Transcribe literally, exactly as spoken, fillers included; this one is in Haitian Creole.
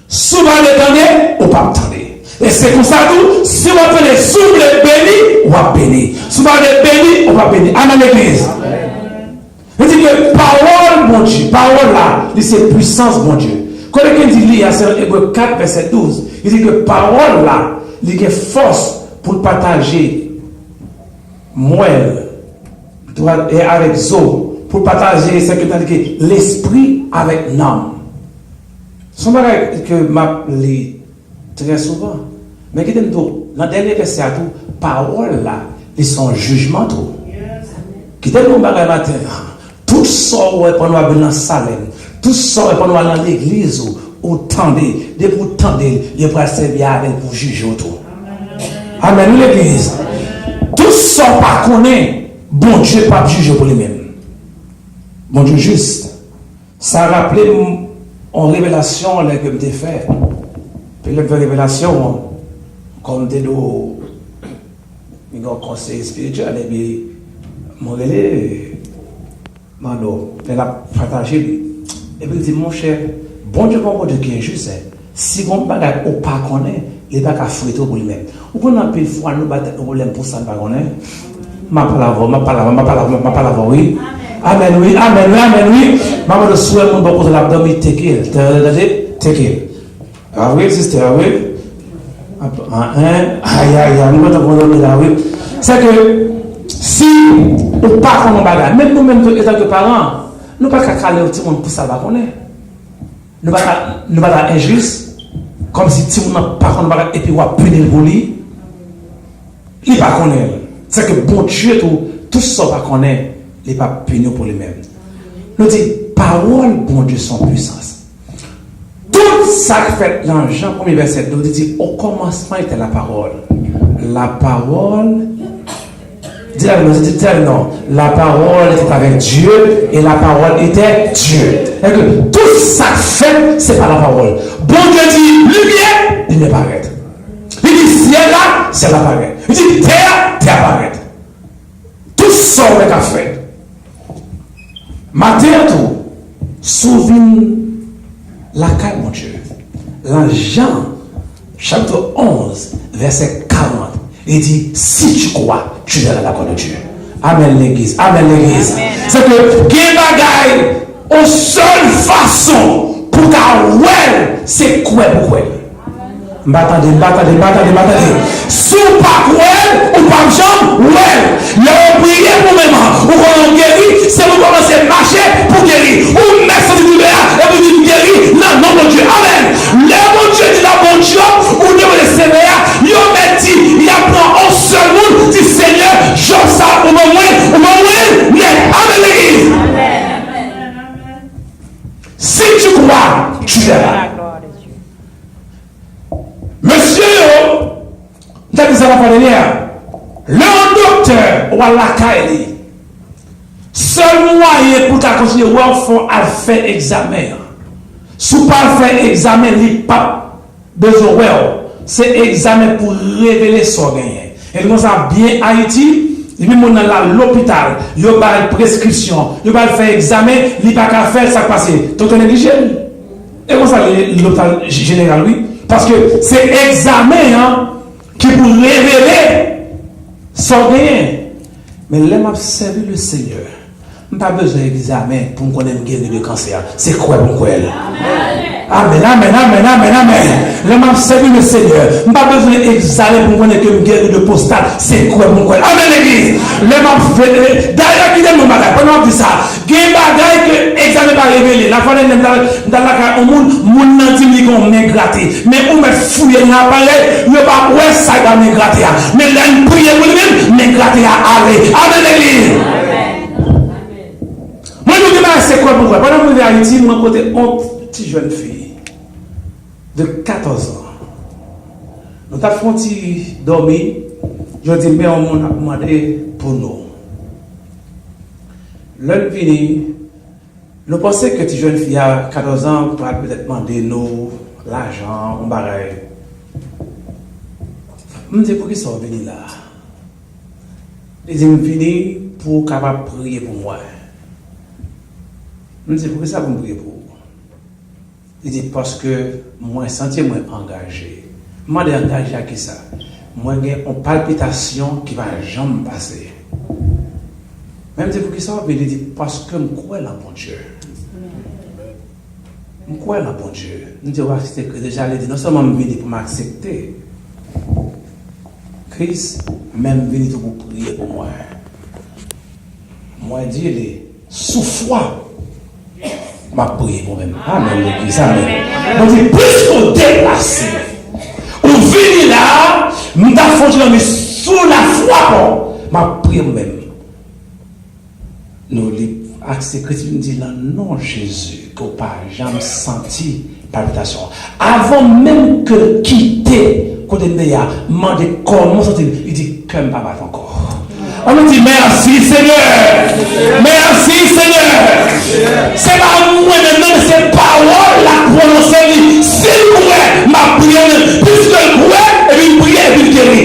Si w pa vle tande, ou p ap tande. E se konsa tou, si w ap tande, si w vle beni, w ap beni. Si w pa vle beni, ou p ap beni. Amèn, legliz. Li di ke pawòl Bondye, pawòl la, li se pwisans Bondye. Kote ke di li a, se nan Ebre kat, vèsè douz. Li di ke pawòl la, li gen fòs pou l pataje mwèl, dwat e avèk zo, pou l pataje, sa ke tande ke lespri avèk nanm. Se yon bagay ke m ap li trè souvan. Men kite m di w, nan dènye vèsè a tou, pawòl la, li se yon jijman tou. Kite m di w yon bagay maten an. Tout sa w wè pandan w ap vin nan Salem, tout sa w wè pandan w al nan legliz ou, ou tande, depi w tande l, yo pral sèvi avè l pou jije w tou. Amèn, wi, legliz. Tout sa w pa konnen, Bondye p ap jije w pou li menm. Bondye jis. Sa raple m yon revelasyon lè ke m te fè. Epi lè m fè revelasyon an, kòm m te di w, m gen yon konsèy espirityèl, epi mwen rele, mande w, lè l ap pataje li. Epi l di, monchè, Bondye pa yon Bondye ki enjis, en. Si gon bagay ou pa konnen, li pa ka frete w pou li menm. Ou konn anpil fwa nou bay tèt nou pwoblèm pou sa n pa konnen. M ap pale avè w, m ap pale avè w, m ap pale avè w, m ap pale avè w, wi. Amèn, wi, amèn, wi, amèn, wi. M ap mande w si w wè moun bò kote w la ap dòmi, teke l. Tande, tande, teke l. A wi, sistè, a wi. Ap-, a, en, ay, ay, ay, m kontan pou w dòmi la, wi. Se ke, si ou pa konn yon bagay, menm nou menm tou, etanke paran, nou pa ka kale yon timoun pou sa l pa konnen. Nou pa ka, nou pa ka enjis, kòmsi timoun nan pa konn bagay epi w ap pini l pou li. Li pa konnen l. Sèke Bondye tou, tout sa w pa konnen, li p ap pini w pou li menm. Nou di, pawòl Bondye se yon pwisans. Tout sa k fèt nan Jan premye vèsè, nou di, di, au commencement était la parole. La parole Di la, di, di la, non. La parole était avec Dieu et la parole était Dieu. Sèke tout sa k fèt, se pa lapawòl. Bondye di, limyè, limyè parèt. Li di, syèl la, syèl la parèt. Li di, tè a, tè a parèt. Tout sa w wè k ap fèt. Maten an tou, si w vin lakay Bondye, nan Jan, chapit onz, vèsè karant, li di, si tu crois, tu verras la gloire de Dieu. Amèn, legliz. Amèn, legliz. Sèke gen bagay, yon sèl fason pou w ka wè l, se kwè pou kwè l. M pa tande, m pa tande, m pa tande, m pa tande. Si w pa kwè l, ou p ap janm wè l. Lè yo priye pou menm, ou konnen w geri, se pou w kòmanse mache pou geri. Ou mèt santi doulè a, epi w di, m geri nan non Bondye. Amèn. Lè Bondye di l ap bon djòb, ou depoze seve a, yo mèt di, y ap pran yon sèl moun, di, Senyè, djòb sa, ou ban mwen, ou ban mwen nèt. Amèn, legliz. Si tu crois, tu verras. Mesye yo, m t ap di sa lafwa dènyè a. Lè yon doktè w al lakay li, sèl mwayen pou l ka kontinye wè w, fò w al fè egzamen an. Si w pa al fè egzamen, li p ap bezwen wè w. Se egzamen pou revele sa w genyen. E l konsa byen Ayiti, epi moun nan la lopital, yo ba l preskripsyon, yo ba l fè egzamen, li pa ka fè l, sa k pase? Doktè neglije l. E konsa l ye lopital jeneral, wi. Paske se egzamen an ki pou revele sa w genyen. Men lè m ap sèvi Lesenyè, m pa bezwen egzamen pou m konnen m geri de kansè a. Se kwè pou m kwè l. Amèn, amèn, amèn, amèn, amèn. Lè m ap sèvi Lesenyè, m pa bezwen egzamen pou m konnen ke m geri de pwostat. Se kwè pou m kwè l. Amèn, legliz. Lè m ap fè, dayè, kite m di yon bagay, pandan m ap di sa, gen bagay ke egzamen pa revele. Lafwa dènyè, m t al, m t al lakay yon moun, moun nan di m li gen yon men grate. Men ou mèt fouye nan aparèy, yo p ap wè sa k nan men grate a. Men lè n priye pou li menm, men grate a ale. Amèn, legliz. Mwen, nou gen bagay se kwè pou kwè. Pandan m rive Ayiti, mwen kote yon ti jèn fi de katòz an. Nou t ap fè yon ti dòmi, yo di, men yon moun ap mande pou nou. Lè n vini, nou panse ke ti jèn fi a, katòz an, pral petèt mande nou lajan, yon bagay. M di, poukisa w vini la? Li di, m vini pou w kapab priye pou mwen. M di, poukisa pou m priye pou ou? Li di, paske mwen santi mwen angaje. M mande, angaje a kisa? Mwen gen yon palpitasyon ki pa janm pase. Men m di, poukisa w vini? Li di, paske m kwè nan Bondye. M kwè nan Bondye. M di, w aksepte Kris deja, li di, non sèlman m vini pou m aksepte Kris, men m vini tou pou priye pou mwen. Mwen di li, sou fwa, m ap priye pou mwen menm. Amèn, legliz, amèn. Mwen di, plis ou deplase, ou vini la, m ta fon ti lanmi sou lafwa pa w, m ap priye pou mwen menm. Nou li ak sekretè m di nan non Jezi ke w pa janm santi palpitasyon. Avan menm ke l kite kote m te ye a, mande kòman w santi l, li di kè m pa bat ankò. Ann nou di mèsi Senyè. Mèsi Senyè. Se pa mwen menm non, se pawòl la k pwononse li. Si l kwè, m ap priye menm. Piske l kwè, epi l priye, epi l geri.